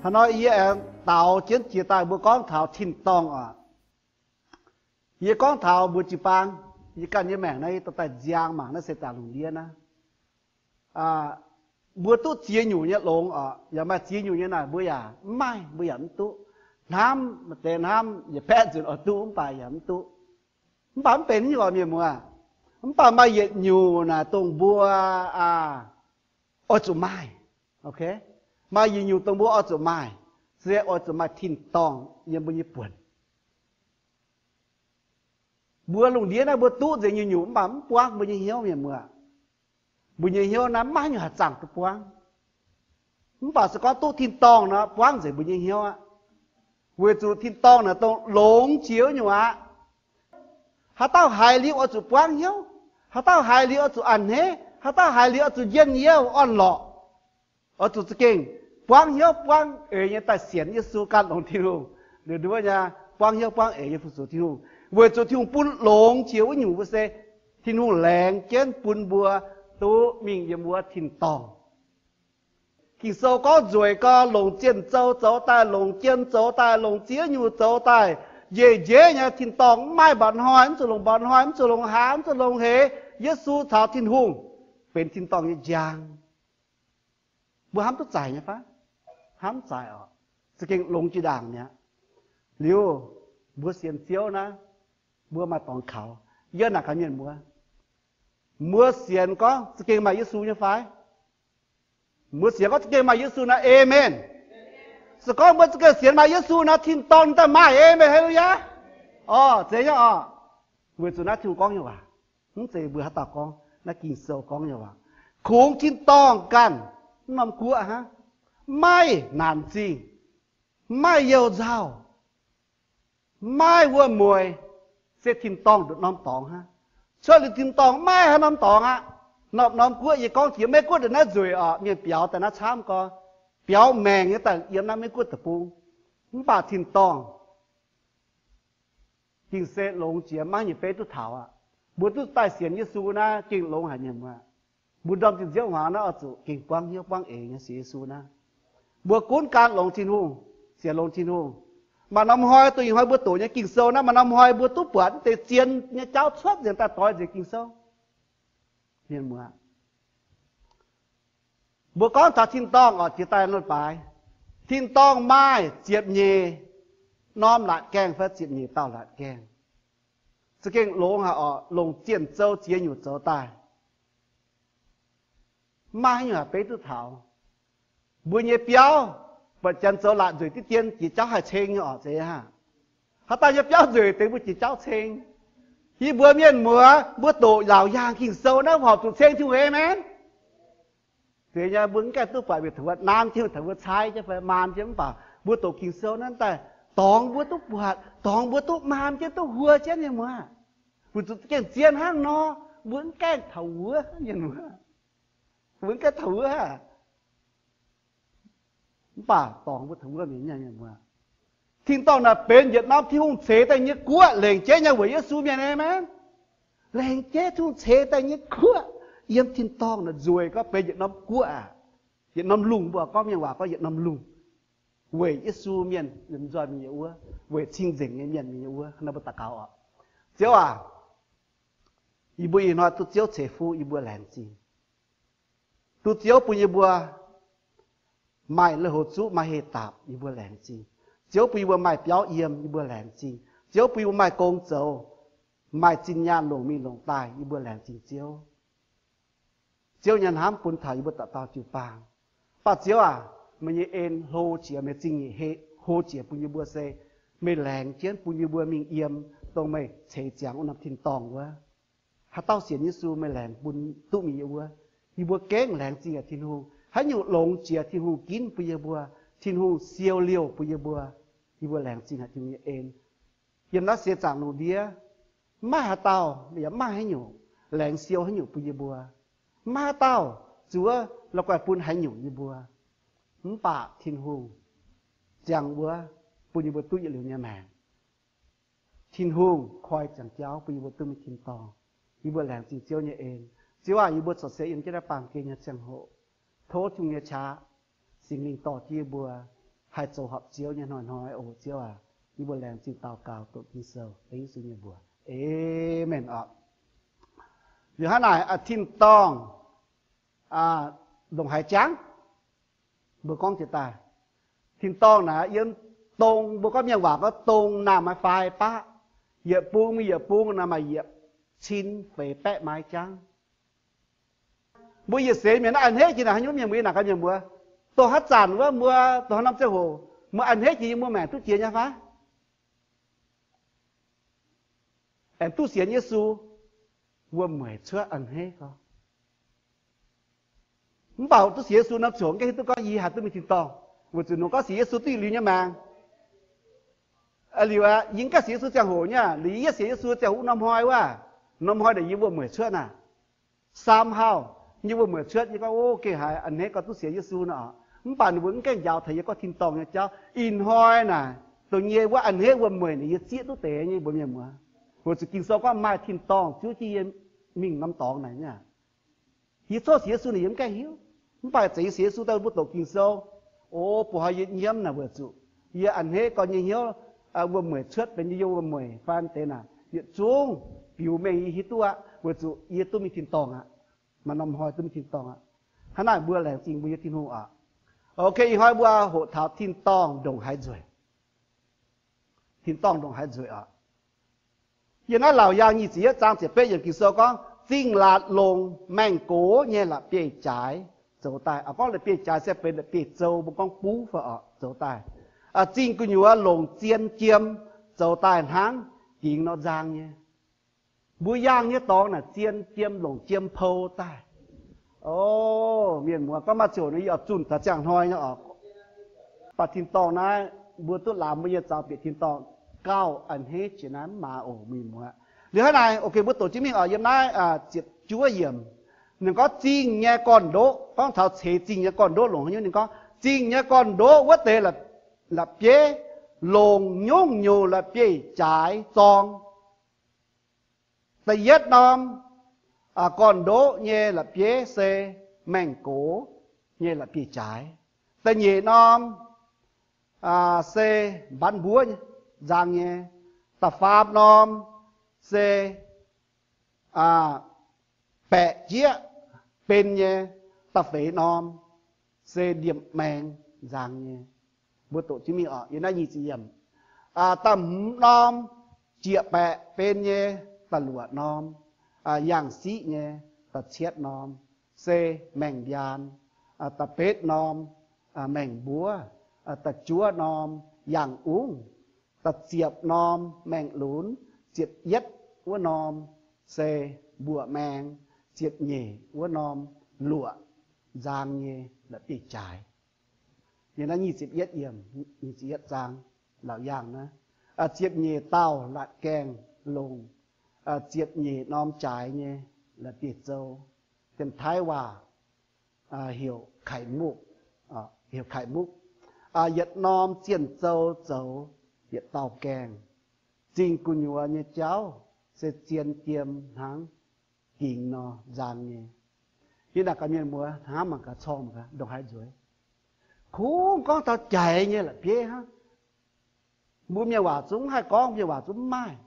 Hnangv nor yie aengx daaux jienv jiex daaih mbuo gorngv taux tin-dorngh oc. Yie gorngv taux mbuo jiu-baang, yie ganh nyei maengc naaiv yie dorh daaih nziang mangc naaiv se daaih lungh ndiev naaiv. Mbuo duqv ziex nyungc nyei longx oc, yaac maaih ziex nyungc nyei naaic mbuo yaac mv maaih, mbuo yaac mv duqv. Hnamv maaih deix hnamv yietc baeqv nzunc oix duqv mv baac yaac mv duqv. Mv baac mv benx nyungc oc mienh muoz. Mv baac maaih yietc nyungc naaic dongh mbuo oix zuqc maaih. Maaih yietc nyungc dongh mbuo oix zuqc maaih, se oix zuqc maaih tin-dorngh yiem mbuo nyei buonc. Mbuo lungh ndiev naaiv mbuo duqv nzengc nyungc-nyungc mv baac mv buangv mbuo nyei hnyouv mienh muoz. Mbuo nyei hnyouv naaiv mv maaih haaix nyungc haih zaangc duqv buangv. Mv baac se gorngv duqv tin-dorngh nor buangv nzengc mbuo nyei hnyouv aqv. Weic zuqc tin-dorngh naaic dongh longx jiex wuov nyungc aqv. Haaix dauh haiz liuz oix zuqc buangv hnyouv. Haaix dauh haiz liuz oix zuqc a'hneiv. Haaix dauh haiz liuz oix zuqc njien-youh orn-lorqc. Oix zuqc za'gengh buangv hnyouv buangv eix nyei daaih sienx Yesu gan longx Tin-Hungh. Liuz nduov nyei buangv hnyouv buangv eix nyei fu-sux Tin-Hungh, weic zuqc Tin-Hungh bun longx jiex wuov nyungc mbuo se Tin-Hungh laengz jienv bun mbuo duqv mingh yiem wuov tin-dorngh. Ging-Sou gorngv nzueic gau, longc zienh zou zoux daaih, longc jien zoux daaih, longc ziex nyungc zoux daaih, njiec njiec nyei tin-dorngh mv maaih mba'hnoi, mv zuqc longc mba'hnoi, mv zuqc longc hlaax, mv zuqc longc heix. Yesu caux Tin-Hungh benx tin-dorngh nyei njang. Mbuo hnamv duqv zaic nyei fai? Hnamv zaic oc. Za'gengh longx jiex ndaangc mi'aqv. Liuz, mbuo sienx Ziouv naaiv, mbuo maaih dorngx kaux. Yie naaic gaax mienh muoz, mbuo sienx gorngv za'gengh maaih Yesu nyei fai? Mbuo sienx gorngv za'gengh maaih Yesu naaiv, aamen. Se gorngv mbuo za'gengh sienx maaih Yesu naaiv, tin-dorngh daaih maaih, aamen, haa-lu-yaa. Orqc, zeiz nyei orqc. Weic zuqc naaiv Tin-Hungh gorngv nyei waac, mv zeiz mbuo haaix dauh gorngv, naaiv Ging-Sou gorngv nyei waac. Kungx tin-dorngh ganh, mv norm guoqv hnangv, maiv naanc zingh, maiv youh nzauh, maiv wuom-mueiz, se tin-dorngh nduqc norm dorngx hnangv. Cuotv liuz tin-dorngh maiv haaix norm dorngx aqv. Norm-norm guoqv yie gorngv jiex Meiv-Guoqv ndongc naaiv nzueic oc, mienh biaux daaih naaiv camv gorx, biaux maengc nyei daaih yiem naaiv Meiv-Guoqv deic-bung. Mv baac tin-dorngh gengh se longx jiex maiv nyei beiv duqv taux aqv. Mbuo duqv daaih sienx Yesu naaiv gengh longx haic nyei muoz. Mbuo ndorm zinh nziouv hmuangx naaiv oix zuqc gengh buangv hnyouv buangv eix nyei sienx Yesu naaiv. Mbuo gunv gan longx Tin-Hungh, sienx longx Tin-Hungh. Maaih norm hnoi, dongh ih hnoi mbuo doqc nyei Ging-Sou naaiv, maaih norm hnoi mbuo duqv buatc deix zien nyei jauv cuotv nzengc daaih doix nzengc Ging-Sou. Mienh muoz, mbuo gorngv taux tin-dorngh oc, jiex daaih nor baaix, tin-dorngh maaih ziepc nyeic norm laatc gaengh fai ziepc nyeic dauh laatc gaengh. Za'gengh longx haic oc, longc zienh zou ziex nyungc zoux daaih. Maiv haaix nyungc haih beiv duqv taux. Mbuo nyei biauv, buatc janx zoux laatc nzueic diqv dien, jiex jauv haih ceng nyei oc, zeiz aqv. Haaix dauh nyei biauv nzueic deix mbuo jiex jauv ceng. Yie mbuo mienh muoz, mbuo doqc laauc yaangh Ging-Sou naaiv horpc zuqc ceng Tin-Hungh, aamen. Zeiz nyei, mbuo mv gaengh duqv buatc mienh taux wuov naamv jienv, taux wuov caaiv jienv fai maam jienv, mv baac mbuo doqc Ging-Sou naaiv daaih dorngx mbuo duqv buatc, dorngx mbuo duqv maam jienv, duqv huo jienv nyei muoz. Weic zuqc gengh zien hnangv nor, mbuo mv gaengh taux wuov, mienh muoz. Mbuo mv gaengh taux wuov. Mv baac dorngx mbuo taux wuov mienh, mienh muoz. Tin-dorngh naaic benx yietc norm Tin-Hungh ceix daaih nyei guoqv, lengc jeiv nyei weic Yesu mienh, aamen. Lengc jeiv Tin-Hungh ceix daaih nyei guoqv yiem tin-dorngh naaic nzueic gorngv benx yietc norm guoqv aqv. Yietc norm lungh, mbuo gorngv mienh waac gorngv yietc norm lungh, weic Yesu mienh nzoih mingh nyei wuov, weic cing-nzengc nyei mienh mingh nyei wuov. Naaiv mbuo daux gaux oc. Ziouv aac, yie mbuo ih hnoi duqv Ziouv ceix fuqv, yie mbuo laengz zingh. Duqv Ziouv bun yie mbuo maaih lui-houx zuqv, maaih heh daapc, yie mbuo laengz zingh. Ziouv bun yie mbuo maaih biauv yiem, yie mbuo laengz zingh. Ziouv bun yie mbuo maaih gong zoux, maaih zinh nyaanh longc mingh longc daaih, yie mbuo laengz zingh Ziouv. Ziouv nyei hnamv bun taux yie mbuo dauh dauh jiu-baang. Mv baac Ziouv aac, meih nyei en hlo jiex, meih zingh nyeic heh hlo jiex bun yie mbuo se meih laengz jienv bun yie mbuo mingh yiem dongh meih ceix ziangx wuov norm tin-dorngh wuov. Haaix dauh sienx Yesu meih laengz bun duqv mingh yiem wuov. Yie mbuo gengh laengz zingh haic Tin-Hungh. Haaix nyungc longx jiex Tin-Hungh ginv bun yie mbuo, Tin-Hungh siou liouh bun yie mbuo. Yie mbuo laengz zingh haic Tin-Hungh nyei en. Yiem naaiv seix zaangc lungh ndiev, maiv maaih haaix dauh yaac maiv maaih haaix nyungc laengz siou haaix nyungc bun yie mbuo. Maiv maaih haaix dauh zuov la'guaih bun haaix nyungc yie mbuo. Mv baac Tin-Hungh ziangh wuov bun yie mbuo duqv yietc liuz nyei maengc. Tin-Hungh koi ziangx jauv bun yie mbuo duqv mingh tin-dorngh. Yie mbuo laengz zingh Ziouv nyei en. Ziouv aac, yie mbuo corc se yiem jienv naaiv baamh gen nyei ziangh hoc, tov Tin-Hungh nyei qaqv, Singx Lingh dorh jienv yie mbuo, haih zoux horpc Ziouv nyei hnoi-hnoi oc. Ziouv aac, yie mbuo laengz zingh daux gaux doqc Ging-Sou, Yesu nyei mbuox. Aamen oc. Liuz hnangv naaic, tin-dorngh ndongc haaix jangv? Mbuo gorngv jiex daaih, tin-dorngh naaic yiem dong, mbuo gorngv mienh waac gorngv dong naamh maaih faix baqv. Yietc bung, yietc bung naaic maaih yietc cin feix baeqv maiv jangv. Mbuo yietc seix mienh naaiv a'hneiv jiex naaic haaix nyungc? Mienh mbuo yie naaic gaax mienh mbuo, dongh haaix zanc wuov mbuo, dongh haaix norm ziangh hoc mbuo a'hneiv jiex yiem mbuo maengc duqv jiex nyei fai? Aengx duqv sienx Yesu, wuom-mueic cuotv a'hneiv gorx. Mv baac duqv sienx Yesu norm ziangh hoc mv gaengh hiuv duqv gorngv yie haih duqv mingh tin-dorngh, weic zuqc nungx gorngv sienx Yesu duqv yietc liuz nyei maengc. Liuz aqv, yie mv gaengh sienx Yesu ziangh hoc nyei, liuz yie sienx Yesu ziangh hoc norm hnoi wuov, norm hnoi naaic yie wuom-mueic cuotv naaic. Somehow, yie wuom-mueic cuotv, yie gorngv, o, gengh haiz a'hneiv gorx duqv sienx Yesu nor. Mv baac ninh mbuo mv gaengh njaaux taux yie gorngv tin-dorngh nyei jauv. Ih hnoi naaic, dongh nyei wuov a'hneiv wuom-mueic naaic yie zieqv duqv deix nyei mbuo mienh muoz. Weic zuqc Ging-Sou gorngv maaih tin-dorngh ziouv jienv yie mingh norm dorngx naaic nyei. Yie coqv sienx Yesu naaic yie mv gaengh hiuv. Mv baac zeiz yie sienx Yesu daaih mbuo doqc Ging-Sou, o, bun haaix yie nyiemv naaic weic zuqc yie a'hneiv gorx nyei hnyouv wuom-mueic cuotv benx yie yiem wuom-mueic fai deix naaic yietc zungv biux mengh yie hiuv duqv aqv, weic zuqc yie duqv mingh tin-dorngh aqv. Maaih norm hnoi duqv mingh tin-dorngh aqv. Hnangv naaic mbuo laengz zingh mbuo nyei Tin-Hungh oc. Ok, ih hnoi mbuo hoqc taux tin-dorngh ndongc haaix nzueic. Tin-dorngh ndongc haaix nzueic oc. Yiem naaiv Laauc Yaangh nyic ziepc yietv zaang ziepc betv yiemc Ging-Sou gorngv, Zingh laatc longc maengh gox nyei la'bieiv-jaaix zoux daaih. Gorngv la'bieiv-jaaix se benx la'bieiv-zou, mbuo gorngv buv fai oc, zoux daaih. Zingh gu'nyuoz longc zien jiem zoux daaih hnangv gingx nor nzang nyei. Mbuo yaangh nyei dorngx naaic zien jiem, longc jiem pou daaih. O, mienh muoz, gorngv maaih ziouc nor yie oix zunh taux ziangh hnoi nyei oc. Baac tin-dorngh naaiv mbuo duqv lamz mbuo nyei zaux bieqc tin-dorngh gauh a'hneiv jiex naaiv mv maaih oc, mienh muoz. Liuz hnangv naaic, ok, mbuo doqc jienv mingh oc. Yiem naaiv ziepc juov yiemc, ninh gorngv zingh nyei gorn-ndoqv, gorngv taux ceix zingh nyei gorn-ndoqv longc haaix nyungc. Ninh gorngv zingh nyei gorn-ndoqv wuov deix la'bieiv longc nyungc-nyungc la'bieiv-jaaix zorng. Da'yietv norm gorn-ndoqv nyei la'bieiv se maengh gox nyei la'bieiv-jaaix. Da'nyeic norm se mbanv mbuov nzang nyei. Da'faam norm se baeqc jieqv ben nyei. Da'feix norm se ndiemh maeng nzang nyei. Mbuo doqc jienv mingh oc. Yiem naaiv nyic ziepc yiemc. Da'hmz norm jieqc baeqc ben nyei. Da'luoqc norm yangh siqv nyei. Da'cietv norm se maengh mbiaan. Da'betv norm maengh mbuov. Da'juov norm yangh ungv. Da'ziepc norm maengh lunx. Ziepc yietv wuov norm se mbuoqc maeng. Ziepc nyeic wuov norm luoqc nzang nyei la'bieiv-jaaix. Yiem naaiv nyic ziepc yietv yiemc, nyic ziepc yietv zaang, Laauc Yaangh naaiv. Ziepc nyeic dauh laatc gaengh longc ziepc nyeic norm jaaix nyei la'bieiv-zou. Dien Taiv waac heuc ไข่มุก, heuc ไข่มุก. Yietc norm zienh zou zoux yietc dauh gaengh. Zingh gu'nyuoz nyei jauv se zien jiem hnangv gingx nor nzang nyei. Yie naaic gaax mienh muoz, hnamv mangc gaax, corng mangc gaax, ndongc haaix nzueic. Kungx gorngv taux jaaix nyei la'bieiv hnangv. Mbuo mienh waac zungv mv haih gorngv, mienh waac zungv mv maaih.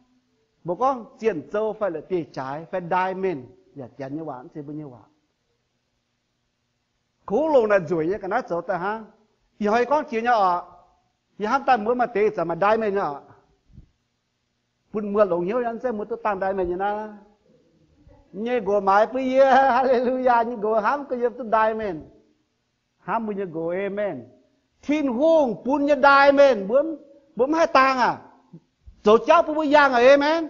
Mbuo gorngv zienh zou fai la'bieiv-jaaix fai diamond, yaac Janx nyei waac, mv zeiz mbuo nyei waac. Kungx longc naaic nzueic nyei ga'naaiv zoux daaih hnangv. Ih hnoi yie gorngv jiex nyei oc. Yie hnamv daaih mbuo maaih deix ih zanc maaih diamond nyei oc. Bun mbuo longx hnyouv nyei, mv zeiz mbuo duqv dangh diamond nyei naaiv. Nyei nqox maaiz bun yie, haleluyaa, nyei nqox hnamv gorngv yie duqv diamond. Hnamv mbuo nyei nqox, amen. Tin-Hungh bun nyei diamond, mbuo mv haih dangh aac. Zoux jauv bun mbuo yangh aac, amen.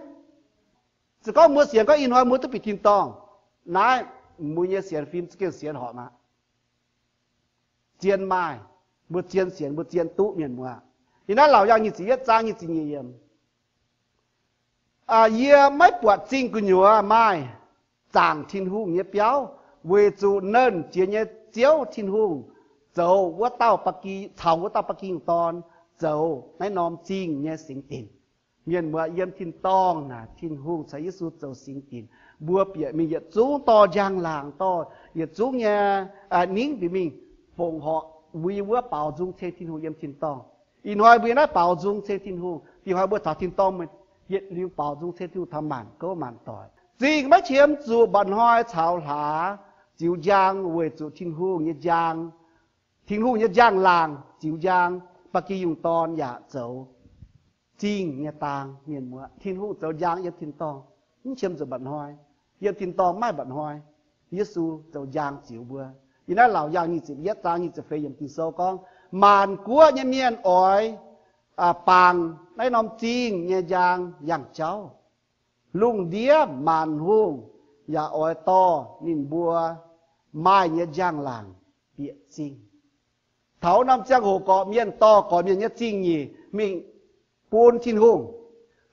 Se gorngv mbuo sienx gorngv ih hnoi mbuo duqv bieqc tin-dorngh, naaiv mbuo nyei sienx fim za'gengh sienx horpc aqv. Zien maaih, mbuo zien sienx, mbuo zien duqv, mienh muoz. Yiem naaiv Laauc Yaangh nyic ziepc yietv zaang nyic ziepc nyeic yiemc, yie maiv buatc zingh gu'nyuoz maaih zaangc Tin-Hungh nyei biauv, weic zuqc Nernh Jiex nyei Ziouv Tin-Hungh zoux wuov dauh ba'gi, caux wuov dauh ba'gi dorn zoux naaiv norm zingh nyei singx dinc. Mienh muoz, yiem tin-dorngh naaic Tin-Hungh caux Yesu zoux singx dinc. Mbuo bieqc mingh yietc zungv dorh njang-laangc, dorh yietc zungv nyei ningv bieqc mingh fongc horc mbuo yiem wuov baaux nzung ceng Tin-Hungh yiem tin-dorngh. Ih hnoi mbuo yiem naaiv baaux nzung ceng Tin-Hungh. Ih hnoi mbuo taux tin-dorngh, yietc liuz baaux nzung ceng Tin-Hungh taux maanc gouv maanc doic. Zingh maiv qiemx zuqc mba'hnoi caux hlaax ziux njang weic zuqc Tin-Hungh nyei njang, Tin-Hungh nyei njang-laangc ziux njang, ba'gi yungh dorn yaac zoux zingh nyei dang. Mienh muoz, Tin-Hungh zoux njang yiem tin-dorngh, mv qiemx zuqc mba'hnoi. Yiem tin-dorngh maaih mba'hnoi. Yesu zoux njang ziux mbuo. Yiem naaiv Laauc Yaangh nyic ziepc yietv zaang nyic ziepc feix yiemc Ging-Sou gorngv, maanc guoqv nyei mienh oix bangc naaiv norm zingh nyei njang yangh jauv. Lungh ndiev maanc hungh yaac oix dorh ninh mbuo maaih nyei njang-laangc bieqc zingh. Taux norm ziangh hoc gorqv-mienh dorh gorqv-mienh nyei zingh nyeic mingh bun Tin-Hungh.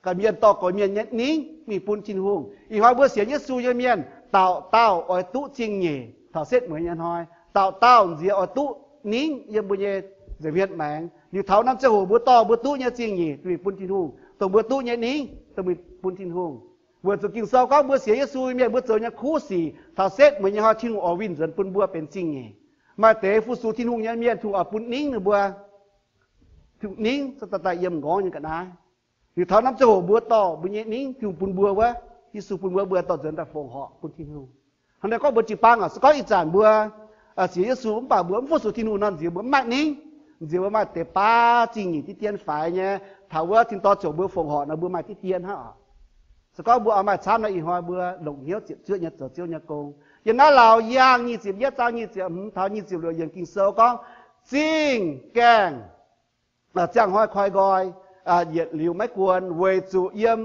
Gorqv-mienh dorh gorqv-mienh nyei ningv mingh bun Tin-Hungh. Ih hnoi mbuo sienx Yesu nyei mienh, dauh dauh oix duqv zingh nyeic taux setv mueiz nyei hnoi. Dauh dauh nziex oix duqv ningv yiem mbuo nyei nza'hmien maengx. Liuz taux norm ziangh hoc mbuo dorh mbuo duqv nyei zingh nyeic mingh bun Tin-Hungh, dongh mbuo duqv nyei ningv dongh mingh bun Tin-Hungh. Weic zuqc Ging-Sou gorngv mbuo sienx Yesu nyei mienh, mbuo zoux nyei kuv sic taux setv mueiz nyei hnoi Tin-Hungh oix winh nzuonx bun mbuo benx zingh nyeic. Maaih deix fu-sux Tin-Hungh nyei mienh, Tin-Hungh oix bun ningv ninh mbuo, Tin-Hungh ningv se daaih daaih yiem m'nqorngv nyei ga'naaiv. Liuz taux norm ziangh hoc mbuo dorh mbuo nyei ningv Tin-Hungh bun mbuo wuov, Yesu bun mbuo, mbuo dorh nzuonx daaih fongc horc bun Tin-Hungh. Hnangv naaiv gorngv mbuo jiu-baang aac, se gorngv ih zanc mbuo sienx Yesu mv baac mbuo mv fu-sux Tin-Hungh nor, nziex mbuo mv maaih ningv. Nziex mbuo maaih deix baav zingh nyeic diqv dien faix nyei, taux wuov tin-dorngh ziouc mbuo fongc horc nor mbuo maaih diqv dien hnangv oc. Se gorngv mbuo oix maaih camv nor, ih hnoi mbuo longc hnyouv ziepc zuoqv nyei zoux Ziouv nyei gong. Yiem naaiv Laauc Yaangh nyic ziepc yietv zaang nyic ziepc hmz taux nyic ziepc luoqc yiemc Ging-Sou gorngv, zingh gaengh ziangh hnoi koi nqoi, yietc liuz maiv guon, weic zuqc yiem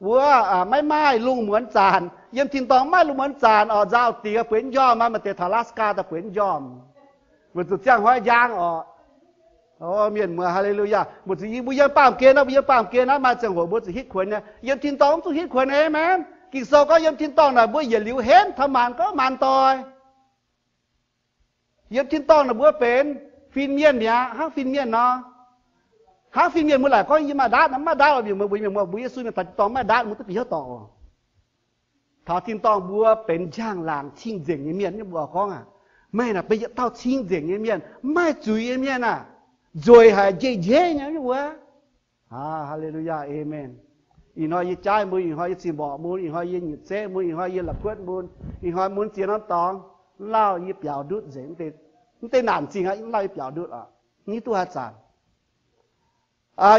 wuov maiv maaih lungh muonz zanc. Yiem tin-dorngh maiv maaih lungh muonz zanc oc. Nzauh dingc bueix njormh, maaih deix taux Alaska daaih bueix njormh, weic zuqc ziangh hnoi njang oc. Mienh muoz, haa^le^lu^yaa. Mbuo zuqc yie mbuo yiem baamh gen naaiv, mbuo yiem baamh gen naaiv maaih ziangh hoc mbuo zuqc hitv kuonx nyei. Yiem tin-dorngh mv zuqc hitv kuonx, aamen. Ging-Sou gorngv yiem tin-dorngh naaic mbuo yietc liuz henv taux maanc gouv maanc doic. Yiem tin-dorngh naaic mbuo benx fin-mienh mi'aqv, hnangv fin-mienh nor. Hnangv fin-mienh mbuo laaic gorngv yie maaih ndaatv nor, mv maaih ndaatv oc. Mbuo, mbuo Yesu mienh taux tin-dorngh mv maaih ndaatv, mbuo duqv bieqc hnyouv dorngc oc. Taux tin-dorngh mbuo benx njang-laangc cing-nzengc nyei mienh. Nyei mbuo gorngv aac, meih naaic benx yietc dauh cing-nzengc nyei mienh, mv maaih zuiz nyei mienh aah, nzueic haic, njeiv-njeiv nyei wuov. Haa^le^lu^yaa, aamen. Ih hnoi yie jaaiv mun, ih hnoi yie zinh mborqc mun, ih hnoi yie nyutc zeqv mun, ih hnoi yie la'kuotv mun, ih hnoi mun ziex norm dorngx, mv lauh yie biaux ndutv nzengc. Mv deix naanc zingh aqv, mv lauh yie biaux ndutv oc. Mv hiuv duqv haaix zanc.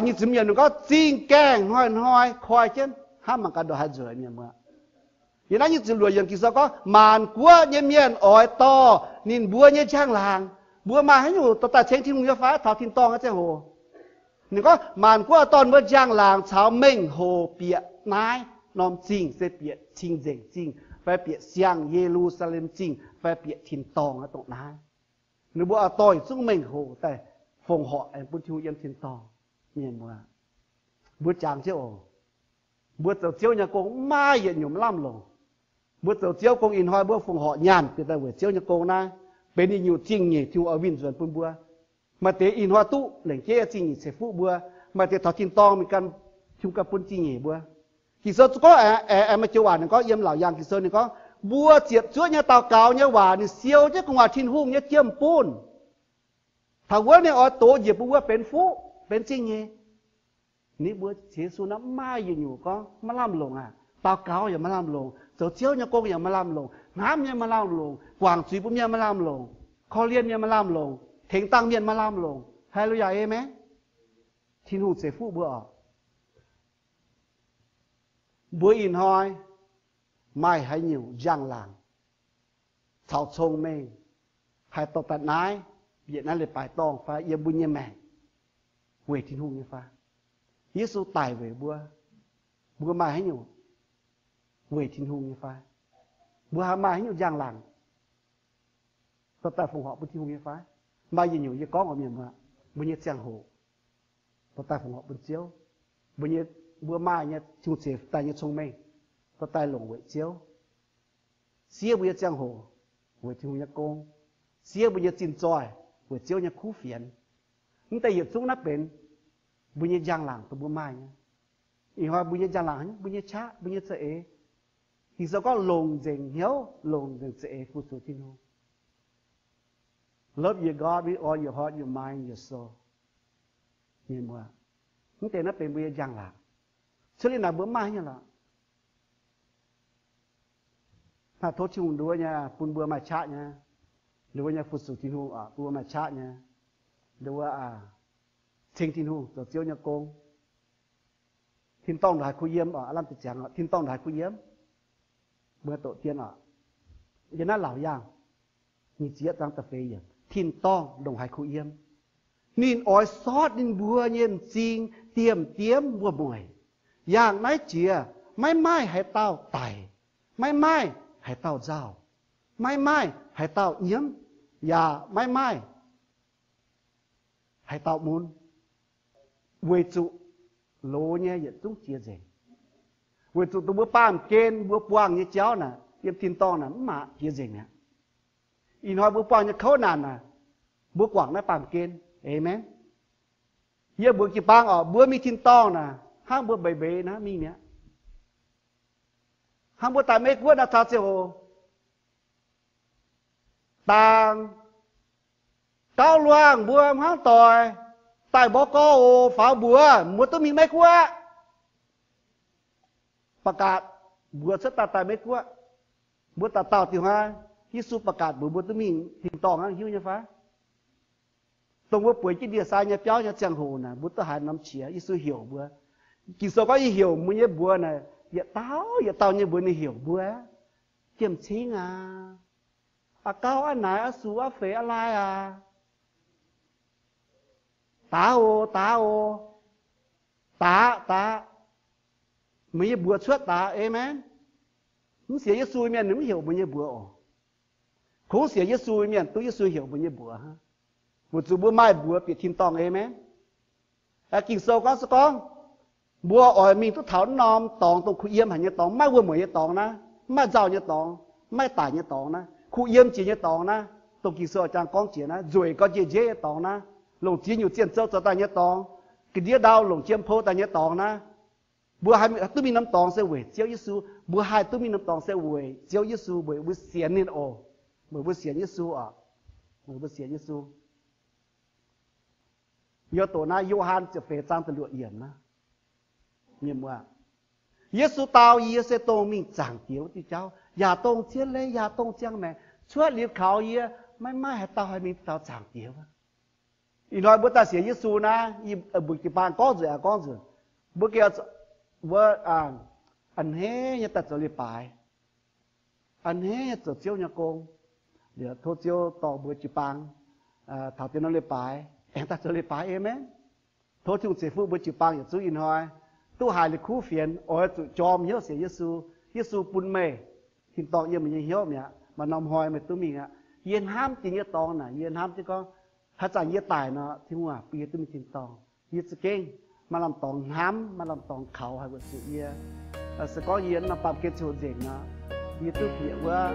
Nyic ziepc yietv gorngv zingh gaengh hnoi-hnoi koi jienv hnangv mangc gaax ndongc haaix nzueic, mienh muoz. Yiem naaiv nyic ziepc luoqc yiemc Ging-Sou gorngv maanc guoqv nyei mienh oix dorh ninh mbuo nyei njang-laangc. Mbuo maaih haaix nyungc dorh daaih ceng Tin-Hungh nyei fai? Taux tin-dorngh nyei ziangh hoc. Ninh gorngv maanc guoqv dorh mbuo njang-laangc caux mengh hoc bieqc naaiv norm zingh, se bieqc cing-nzengc zingh fai bieqc siang Ye^lu^saa^lem Zingh fai bieqc tin-dorngh dongh naaiv. Ninh mbuo oix dorh yietc zungv mengh hoc daaih fongc horc aengx bun Tin-Hungh yiem tin-dorngh. Mienh muoz, mbuo jangx jienv oc. Mbuo zoux Ziouv nyei gong mv maaih yietc nyungc maiv lamh longc. Mbuo zoux Ziouv gong ih hnoi mbuo fongc horc nyaanh bieqc daaih weic Ziouv nyei gong naaiv, benx yietc nyungc zingh nyeic Tin-Hungh oix winh nzuonx bun mbuo. Maaih deix ih hnoi duqv lengc jeiv zingh nyeic ceix fuqv mbuo. Maaih deix taux tin-dorngh mingh gan, Tin-Hungh ganh bun zingh nyeic mbuo. Ging-Sou zuqc gorngv aengx maaih joux waac ninh gorngv yiem Laauc Yaangh Ging-Sou ninh gorngv, mbuo ziepc zuoqv nyei daux gaux nyei waac ninh siou jienv gu'nguaaz Tin-Hungh nyei jiem-bunh. Taux wuov ninh oix dox njiec bun mbuo benx fuqv, benx zingh nyeic. Ninh mbuo sienx Yesu naaiv mv maaih yietc nyungc gorngv maiv lamh longc aqv. Daux gaux yaac maiv lamh longc, zoux Ziouv nyei gong yaac maiv lamh longc, hnamv mienh maiv lamh longc, guangc zuiz bun mienh maiv lamh longc, korv-lienh mienh maiv lamh longc, tengx dangh mienh maiv lamh longc. Haa^le^lu^yaa, aamen. Tin-Hungh ceix fuqv mbuo oc. Mbuo ih hnoi maaih haaix nyungc njang-laangc caux cong-mengh haih dorh daaih naaiv, bieqc naaiv leiz-baaix dorngh fai yiem mbuo nyei maengc weic Tin-Hungh nyei fai? Yesu daic weic mbuo, mbuo maaih haaix nyungc weic Tin-Hungh nyei fai? Mbuo haih maaih haaix nyungc njang-laangc dorh daaih fongc horc bun Tin-Hungh nyei fai? Maaih yietc nyungc yie gorngv oc, mienh muoz, mbuo nyei ziangh hoc dorh daaih fongc horc bun Ziouv. Mbuo nyei, mbuo maaih nyei Tin-Hungh ceix daaih nyei cong-mengh dorh daaih longc weic Ziouv. Siev mbuo nyei ziangh hoc weic Tin-Hungh nyei gong. Siev mbuo nyei zinh zoih weic Ziouv nyei kuv fienx. Mv deix yietc zungv naaiv benx mbuo nyei njang-laangc dongh mbuo maaih nyei. Ih hnoi mbuo nyei njang-laangc, mbuo nyei qaqv, mbuo nyei za'eix. Ging-Sou gorngv longc nzengc hnyouv, longc nzengc za'eix fu-sux Tin-Hungh. Love your God with all your heart, your mind, your soul. Mienh muoz, mv deix naaiv benx mbuo nyei njang-laangc. Cuotv liuz naaic mbuo mv maaih nyei lorqc. Naaiv tov Tin-Hungh nduov nyei, bun mbuo maaih qaqv nyei, nduov nyei fu-sux Tin-Hungh oc, bun mbuo maaih qaqv nyei, nduov ceng Tin-Hungh zoux Ziouv nyei gong. Tin-dorngh ndongc haaix kuh yiem oc, aav lamh deix ziangx oc, tin-dorngh ndongc haaix kuh yiem. Mbuo doqc dien oc, yiem naaiv Laauc Yaangh nyic ziepc yietv zaang da'feix yiemc, tin-dorngh ndongc haaix kuh yiem. Ninh oix sortv ninh mbuo nyei m'zing diemv-diemv wuov-mueic. Yangh naaiv jiex maiv maaih haaix dauh daic, maiv maaih haaix dauh nzauh, maiv maaih haaix dauh nyiemv, yaac maiv maaih haaix dauh mun, weic zuqc loz nyei yietc zungv jiex nzengc. Weic zuqc dongh mbuo baamh gen mbuo buangh nyei jauv naaic, yiem tin-dorngh naaic mv maaih jiex nzengc aqv. Ih hnoi mbuo buangh nyei kouv naanc naaic, mbuo guangc naaiv baamh gen. Aamen. Yie mbuox jiu-baang oc, mbuo mingh tin-dorngh naaic, hnangv mbuo mbeix mbeix naaiv mingh mi'aqv. Hnangv mbuo daaih Meiv-Guoqv naaiv taux ziangh hoc, dangc gauv luangh mbuo hnangv doic daaih mborqv gorx oc, faaux mbuox mbuo duqv mingh Meiv-Guoqv. Ba'gatc mbuox cuotv daaih daaih Meiv-Guoqv. Mbuo dauh dauh diuh hnoi, Yesu ba'gatc mbuox mbuo duqv mingh tin-dorngh hnangv, hiuv nyei fai? Dongh mbuo bueix jienv ndie-sai nyei biauv nyei ziangh hoc naaic, mbuo duqv haiz norm qiex Yesu heuc mbuo. Ging-Sou gorngv, yie heuc mbuo nyei mbuox naaic, yietc dauh yietc dauh nyei mbuox ninh heuc mbuo, Jiem-cingv aac, aa gauv aav naaic, aa sux aav feix aav lai aac, daav oc, daav oc, daav, daav. Meih nyei mbuox cuotv daav. Aamen. Mv sienx Yesu mienh ninh mv heuc mbuo nyei mbuox oc. Kungx sienx Yesu mienh duqv Yesu heuc mbuo nyei mbuox hnangv, weic zuqc mbuo maaih mbuox bieqc tin-dorngh. Aamen. Ging-Sou gorngv se gorngv mbuo oix mingh duqv taux norm dorngx dongh kuh yiem haic nyei dorngx, mv maaih wuov-mueic nyei dorngx naaiv, mv maaih nzauh nyei dorngx, mv maaih daic nyei dorngx naaiv, kuh yiem jiex nyei dorngx naaiv, dongh Ging-Sou jangx gorngv jiex naaiv, nzueic gorx njiec njiec nyei dorngx naaiv, longc ziex nyungc zienh zou zoux daaih nyei dorngx, ga'ndiev ndau longc jiem pou daaih nyei dorngx naaiv, mbuo haih duqv mingh norm dorngx se weic Ziouv Yesu. Mbuo haih duqv mingh norm dorngx se weic Ziouv Yesu, weic mbuo sienx ninh oc. Weic mbuo sienx Yesu oc. Weic mbuo sienx Yesu. Yie doqc naaiv Yo^han ziepc feix zaang da'luoqc yiemc naaiv. Mienh muoz, Yesu dau, Yie se dongh mingh zaangc Diex wuov diuh jauv, yaac dongh zien leiz, yaac dongh ziangh maengc. Cuotv liuz kaux yie, maiv maaih haaix dauh haih mingh taux zaangc Diex wuov. Ih hnoi mbuo daaih sienx Yesu naaiv, yie mbuox jiu-baang gorngv nzunc aengx gorngv nzunc, mbuo gengh, mbuo a'hneiv nyei daaih zoux leiz-baaix, a'hneiv nyei zoux Ziouv nyei gong. Liuz tov Ziouv dorh mbuo jiu-baang taux deix norm leiz-baaix aengx daaih zoux leiz-baaix. Aamen. Tov Tin-Hungh ceix fuqv mbuo jiu-baang yietc zungv ih hnoi duqv haiz liuz kuv fienx, oix zuqc jorm hnyouv sienx Yesu. Yesu bun meih tin-dorngh yiem meih nyei hnyouv mi'aqv. Maaih norm hnoi meih duqv mingh aqv. Yie hnamv jiex nyei dorngx naaic, yie hnamv jienv gorngv, haaix zanc yie daic nor, Tin-Hungh aac, bun yie duqv mingh tin-dorngh. Yie za'gengh maaih lamh dorngx hnamv, maaih lamh dorngx kaux haih weic zuqc yie, se gorngv yie norm baamh gen ziouc nzengc nor, yie duqv bieqc wuov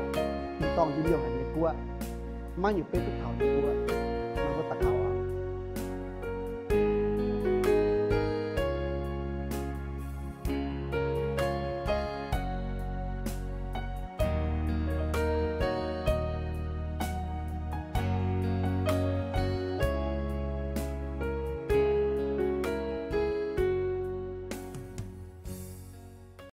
tin-dorngh njien-youh haic nyei guoqv, maiv nyungc beiv duqv taux nyei guoqv.